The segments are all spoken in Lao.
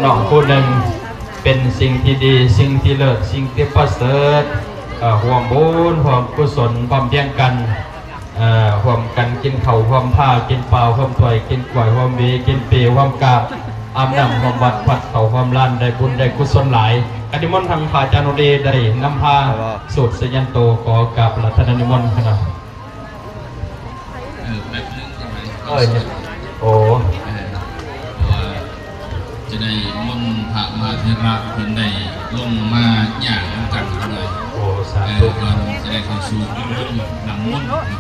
ນ້ອງຜູ້ໜຶ່ງ ເປັນສິ່ງທີ່ດີ ສິ່ງທີ່ເລີດ ສິ່ງທີ່ປະເສີດ ເອີ່ ຮ່ວມບຸນຮ່ວມກຸສົນພ້ອມພຽງກັນ ເອີ່ ຮ່ວມກັນກິນເຂົ້າຮ່ວມພາ ກິນປາຮ່ວມຖ້ວຍ ກິນກ້ວຍຮ່ວມຫວີ ກິນປີ່ຮ່ວມກາບ ອາບນ້ຳຮ່ວມວັດ ພັດເຂົ້າຮ່ວມລານ ໄດ້ບຸນໄດ້ກຸສົນຫຼາຍ. ກະນິມົນທາງພະອາຈານໂອເດໄດ້ນຳພາສູດຊະຍັນໂຕ ຂໍກາບອາລາທະນານິມົນຄະນະ. ເອີ ແປັບໜຶ່ງ ເອີ ໂອ້ ເອີ ເພາະວ່າຈະໄດ້ມົນພະມະຫາເຖລະເພິ່ນໄດ້ລົງມາຍ່າງນຳກັນເລີຍ. ໂອ້ ສາທຸ. ເອີ ກ່ອນຈະໄດ້ເຂົ້າສູ່ພິທີນ້ຳມົນເນາະ ເອີ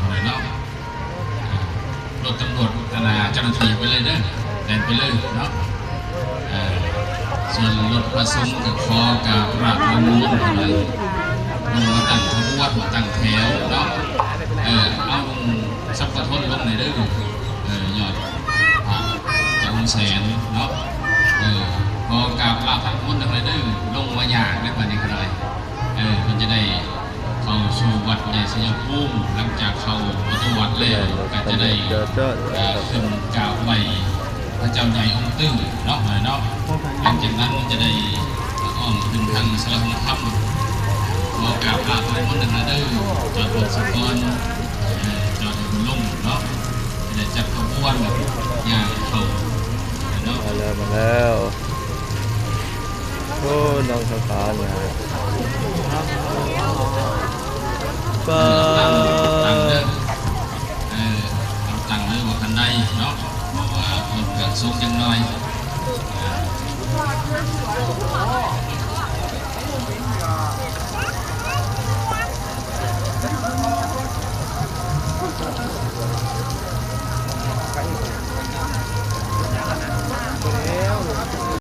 ລົດຕຳຫຼວດ ອັນນ່າ ເຈົ້າໜ້າທີ່ໄປເລີຍເດີ ແລ່ນໄປເລີຍເນາະ. ເອີ ສ່ວນລົດພະສົງກະຂໍກາບລາບອະນຸໂມທະນາ ລົງມາຕັ້ງຂະບວນ ຕັ້ງແຖວເນາະ. ເອີ ເອົາສັງຄະຊົນລົງແດ່ເດີ ເອີ ຍອດພະຈະອົງແສນເນາະ. ເອີ ຂໍກາບລາບອະນຸໂມທະນາເດີ ລົງມາຍາກເດີບາດນີ້ກະໄດ້. ເອີ ເພິ່ນຈະໄດ້ ເຂົ້າສູ່ວັດໃຫຍ່ໄຊຍະພູມ ຫຼັງຈາກເຂົ້າປະຕູວັດແລ້ວ ກະຈະໄດ້ ເອີ ຂຶ້ນກາບໄຫວ້ພະເຈົ້າໃຫຍ່ອົງຕື້ເນາະ ເນາະ. ຫຼັງຈາກນັ້ນຈະໄດ້ອ້ອມຂຶ້ນທາງສາລາຫົງຄຳ ຂໍກາບລາບອະນຸໂມທະນາເດີ ຈອດບົນສະກອນ ເອີ ຈອດໃຫ້ເພິ່ນລົງເນາະ. ຈະໄດ້ຈັດຂະບວນຍ່າງເຂົ້າເນາະ. ມາແລ້ວ ມາແລ້ວ. ໂອ້ ນ້ອງສາວໆ ນະ ປ້າ ເອີ ຕັ້ງເດີ ເອີ ຕັ້ງເດີ ບໍ່ທັນໄດ້ເນາະ ເພາະວ່າລົດກະສູງຈັກໜ້ອຍ.